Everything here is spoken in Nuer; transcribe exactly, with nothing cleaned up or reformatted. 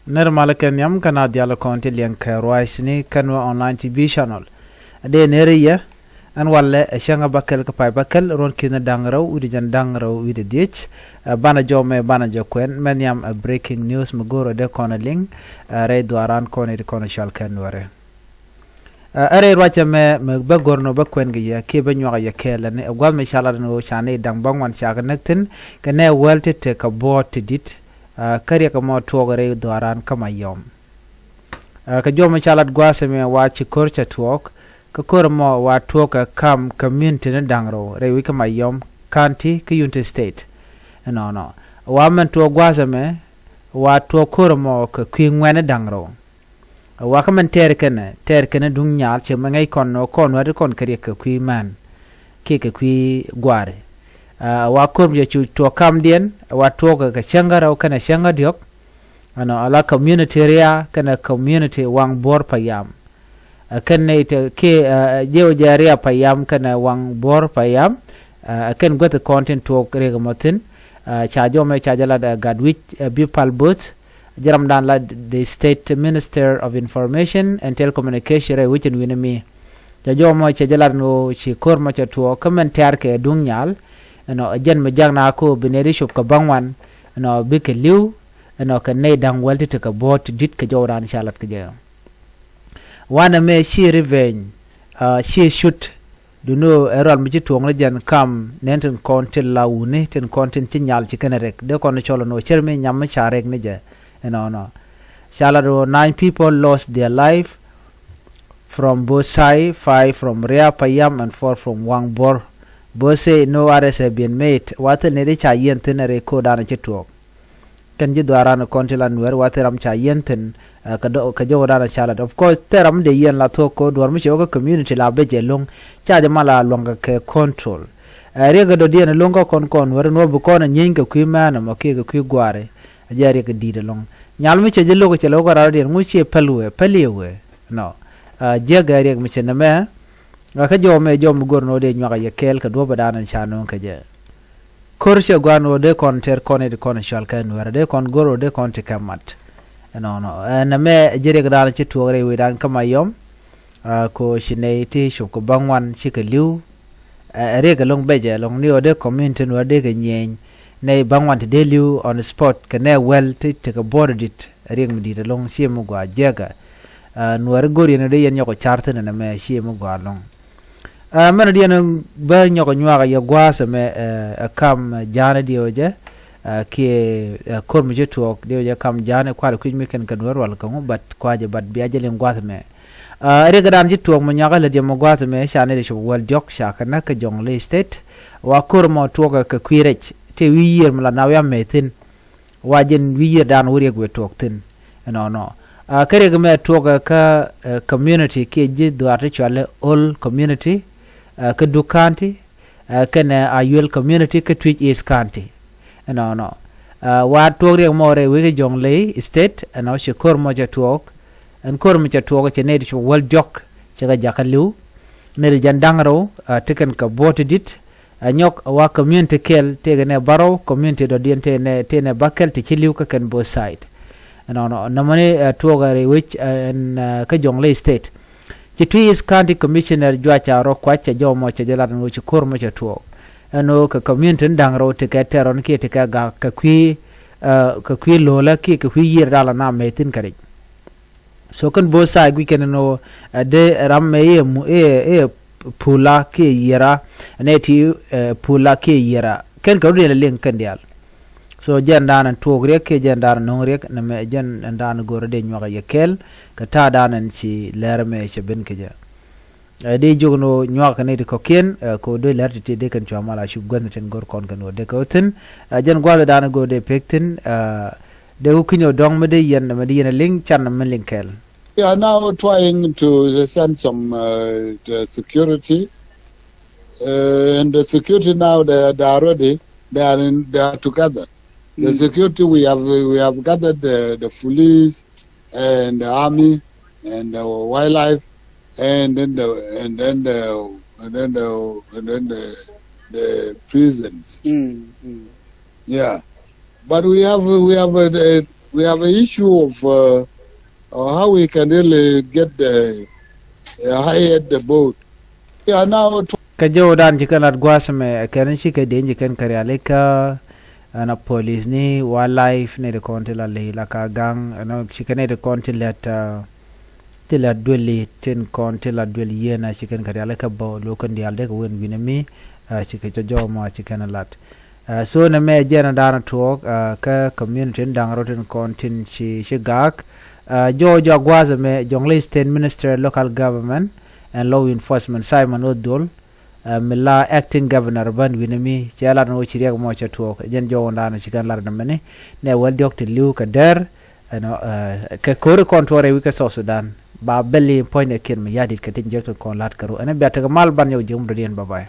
Nɛr malä kɛ nhiam kä na dhial kɔn ti liɛŋ kɛ ruac ni kä Nuer Online T V channel. Dee nɛr yɛ ɛn walɛ ɛ cäŋ a bäkɛl kä pay bäkɛl ruɔ̱n ki̱n da̱ŋ rɛw wi̱cdɛ jɛn da̱ŋ rɛw wi̱cdɛ dhiec. Ɛ banɛ jɔw mɛ banɛ jɛ kuɛn mɛ nhiam ɛ breaking news mɛ go̱o̱r ɛ dee kɔn ɛ liŋ ɛ rɛy dhuaaran kɔn iti kɔn ɛ cɔal kɛ Nuɛrɛ. Ɛ rɛy ruacä mɛ mɛ bä go̱r ni bä kuɛn kɛ yɛ kiɛ bä nyuak yɛ kɛɛl ni ɛ gua̱th mi ca lat ni ɣöö ca ni da̱ŋ bä ŋuan ca kɛ näk thi̱n kɛ nɛ wäl ti tek kɛ buɔ̱ɔ̱t ti di̱t. Kä riɛk ɛmɔ tuɔɔk rɛy dhuaaran kä Mayom. Kɛ jɔw mi ca lat gua̱a̱th ɛmɛ wa ci ko̱r cɛ tuɔɔk kä ko̱r ɛmɔ wa tuɔɔk kɛ kam community ni da̱ŋ rɛw rɛy wi̱c kä Mayom County kä Unity State. Ɛnɔnɔ wa mɛn tuɔɔk gua̱a̱th ɛmɛ wa tuɔɔk ko̱r ɛmɔ kɛ kui̱ ŋuɛn ni da̱ŋ rɛw. Wakä mɛn tɛɛr kɛnɛ tɛɛr kɛnɛ duŋ nyal cɛ mɛ ŋäc kɔn nɔ kɔn wɛt kɔn kɛ riɛk kɛ kui̱ män kiɛ kɛ kui̱ gua̱a̱ri. Wa ko̱r mi cɛ cu tuɔɔk kamdiɛn wa tuɔɔk kɛ cäŋ kä rɛw kɛnɛ cäŋ kä diɔ̱k. Ɛnɔ ala community ria kɛnɛ community waŋ buɔ̱r payam. Kɛn nɛy te kiɛ jiɛw jɛ ria payam kɛnɛ waŋ buɔ̱r payam. Kɛn guäthi kɔn tin tuɔɔk riɛk mɔ thi̱n. Ca jɔmɛ ca jɛ lat gat wi̱c bi pal bo̱th. Jɛ ramdan la the State Minister of Information and Telecommunication rɛy wi̱cin wi̱ni mi. Ca jɔw mɔ cɛ jɛ lat ni ɣöö ci ko̱r mɔ cɛ tuɔɔk kä mɛn tɛ̈r kɛ duŋ nyal. Ɛnɔ ɛ jɛn mi jak na ko bi nɛy ti cop kɛ bäŋuan ɛnɔ bikɛ li̱w. Ɛnɔ kɛ nɛy da̱ŋ wäl ti tekɛ buɔ̱ɔ̱t ti di̱t kɛ jɔwdan ca lat kɛ jɛ. Wanɛ mɛ ci revenge ci cut. Duno ɛ rual mi ci tuɔɔk ni jɛn kam nɛn tin kɔn ti la wuni tin kɔn tin ci nyal ci kɛn rek dee kɔn cɔl ɛn ɣöö cär mi nyam mi ca rek ni jɛ. Ɛnɔnɔ ca lat ɣöö nine people lost their life from both side, five from Ria Payam and four from Waŋ Bor. Both say no arrest have been made. Wa thil ni di ca yiɛn thin ɛ rek ko̱o̱dan ci tuɔɔk. Kɛn ji̱ dhuaaran kɔn ti la Nuɛr wa thil ram ca yiɛn thi̱n. Kɛ jɔwdan ca lat of course thil ram dee yiɛn la thuɔ̱k kɛ duɔ̱ɔ̱r mi cɛ wä kä community la becɛ lo̱ŋ. Ca jɛ mal a lua̱ŋ kɛ control. Riɛk kɛ dɔ̱diɛn lo̱ŋ kä kɔn kɔn Nuɛr nuɔ̱ɔ̱r bi kɔn a nyieeny kɛ kui̱ mɛn ɛmɔ kiɛ kɛ kui̱ gua̱a̱ri. A jɛ riɛk kɛ di̱i̱t lo̱ŋ nyal mi cɛ ji̱ lo̱k cɛ lo̱k kɛ ram dɔ̱diɛn ŋu ciɛ päl wee päl yɛ wee. Nɔ jiɛk ɛ riɛk mi cɛ nɛmɛ. Kä jɔw mɛ jɔw mi go̱r ni ɣöö dee nyuak a yɛ kɛɛl kɛ duɔ̱pɛ da̱a̱n ɛn ca nööŋ kɛ jɛ. Ko̱r cɛ gua̱a̱n ɣöö dee kɔn tɛr kɔn iti kɔn cual kɛ Nuɛɛr dee kɔn go̱r ɣöö dee kɔn ti kɛ mat. Ɛnɔnɔ ɛn ɛmɛ ji̱ riɛk da̱a̱n ci tuɔɔk rɛy wecdan kä Mayom. Ko ci nɛy ti cop kɛ bäŋuan cikɛ li̱w. Ɛ riɛk ɛlɔ̱ŋ becɛ ɛlɔ̱ŋ ni ɣöö dee community Nuɛɛr dee kɛ nyieny. Nɛy bäŋuan ti dee li̱w on spot kɛ nɛ wäl ti tekɛ buɔ̱ɔ̱t dit. Riɛk mi di̱i̱t ɛlɔ̱ŋ ciɛ mi gɔaa jiɛkɛ. Nuɛɛri go̱r yɛn dee yɛn nyɔk car thi̱n ɛn ɛmɛ ciɛ mi gɔaa ɛlɔ̱ŋ. Mɛn diɛn bä nyɔk nyuak yɛ gua̱a̱th ɛmɛ ɛ kam ja̱a̱n diɛ wä jɛ. Kiɛ ko̱r mi ci tuɔɔk diɛ wä jɛ kam ja̱a̱n kua̱r kui̱c mi kɛn kɛ Nuɛɛr rual kä ŋu but kua̱ jɛ but bia jɛ liŋ gua̱a̱th ɛmɛ. Riɛk dan ci tuɔɔk mi nyuak lät yɛ mi gua̱a̱th ɛmɛ ca nɛy ti cop wäl diɔ̱k ca kɛ näk kä Jɔŋlei State. Wa ko̱r mɔ tuɔɔk kɛ kui̱ rɛc tëë wi̱i̱ yiër mi la na wi̱i̱ amɛ thi̱n. Wa jɛn wi̱i̱ yiër dan wä riɛk wëë tuɔɔk thi̱n. Ɛnɔnɔ kä riɛk mɛ tuɔɔk kä community kiɛ ji̱ dhuaar ti cuali Old Community kä Duk County kɛnɛ Ayuel Community kä Twic East County. Ɛnɔnɔ wa tuɔɔk riɛk mɔ rɛy wec kä Jɔŋlei State ɛnɔ ci ko̱r mɔ cɛ tuɔɔk. Ɛn ko̱r mɔ cɛ tuɔɔk cɛ nɛy ti cop wäl diɔ̱k cɛ kɛ jakä li̱w. Nɛy ti jɛn da̱ŋ rɛw ti kɛn kɛ buɔ̱ɔ̱t ti di̱t. Ɛ nyɔk ɛ wa community kɛl tëëkɛ nɛ bärɔw community dɔ̱diɛn tëë nɛ tëë nɛ bäkɛl ti ci li̱w kä kɛn both side. Ɛnɔnɔ nɔmɔni ɛ tuɔɔk ɛ rɛy wec ɛn kä Jɔŋlei State. Ci Twic East County Commissioner Juac Ca Rɔ Kuac cɛ jɔw mɔ cɛ jɛ lat ɛn ɣöö ci ko̱r mɔ cɛ tuɔɔk. Ɛn ɣöö kɛ community ni da̱ŋ rɛw ti kɛ tɛr ɔn kiɛ ti kɛ gak kɛ kui̱ kɛ kui̱ lo̱lä kiɛ kɛ kui̱ yiër dal ɛn amɛ thi̱n kɛ rɛc. So kɛn both side guic kɛn ɛn ɣöö ɛ dee ram mɛ i̱ ɛ pula kiɛ yiera. Nɛ ti pula kiɛ yiera kɛn kɛ rut yɛn liŋ kɛn diaal. So jɛn dan ɛn tuɔɔk riɛk kiɛ jɛn dan ɛn no̱o̱ŋ riɛk nɛ mɛ jɛn ɛn dan go̱rɛ dee nyuak ɛ yɛ kɛɛl kɛ ta̱a̱ dan ɛn ci lɛr mɛ cɛ ben kɛ jɛ. Dee jiök ɛn ɣöö nyuak kɛ nɛ ti kɔ̱kiɛn kɛ ɣöö dee lɛr ti ti dee kɛn cua mal a cup guäth ni tin go̱r kɔn kɛn ɣöö dee kɛ ɣöö thi̱n. Jɛn gua̱th dan go̱r dee pek thi̱n. Dee ku kinyɛ dɔ̱ŋ mi dee yɛn mi dee yɛn a liŋ can mi liŋ kɛɛl. They are now trying to send some uh, the security, uh, and the security now they, they are ready. They are in, they are together. The security we have we have gathered the, the police and the army and the wildlife and then the and then the and then the and then the, the prisons. Yeah, but we have we have uh, the, We have an issue of uh, uh, how we can really get the uh, high at the boat. Yeah, now to Kä jɔwdan ci kɛn lat gua̱a̱th mɛ kɛn ci kɛ dieny ci kɛn kɛ rialikä ɛn a police ni wildlife ni di kɔn ti la li la ka gaŋ ɛn ci kɛn ni di kɔn ti lɛt uh, ti lɛt dueli tin kɔn ti la duel yien a ci kɛn kɛ rialikä bä lo kɛn dial dek wen wi̱n mi uh, ci kɛ cɔ jɔw mɔ a ci kɛn lat. Uh, so nɛ mɛ jɛn a da̱a̱n a tuɔɔk uh, kä community in da̱ŋ rot in kɔn tin ci ci gaak. Uh, jɔw jɔ a gua̱a̱th mɛ Jonglei State Minister Local Government and Law Enforcement Simon Odol. Uh, mi la acting governor ban wi̱nɛ mi cɛ lat ni wä ci riɛk mɔ cɛ tuɔɔk jɛn jɔw wä da̱a̱n a ci kɛn lat ni mɛni. Nɛ wäl diɔk ti li̱w kɛ dɛr ɛnɔ uh, kɛ ko̱ri kɔn tuɔɔk rɛy wi̱c kɛ South Sudan ba bɛli puɔ̱nydɛ kiɛn mi ya̱di̱t kɛ tin jiɛk ti kɔn lat kɛ ru ɛn bia tekɛ mal ban yɔw jiɛk mi dɔ̱diɛn bye bye.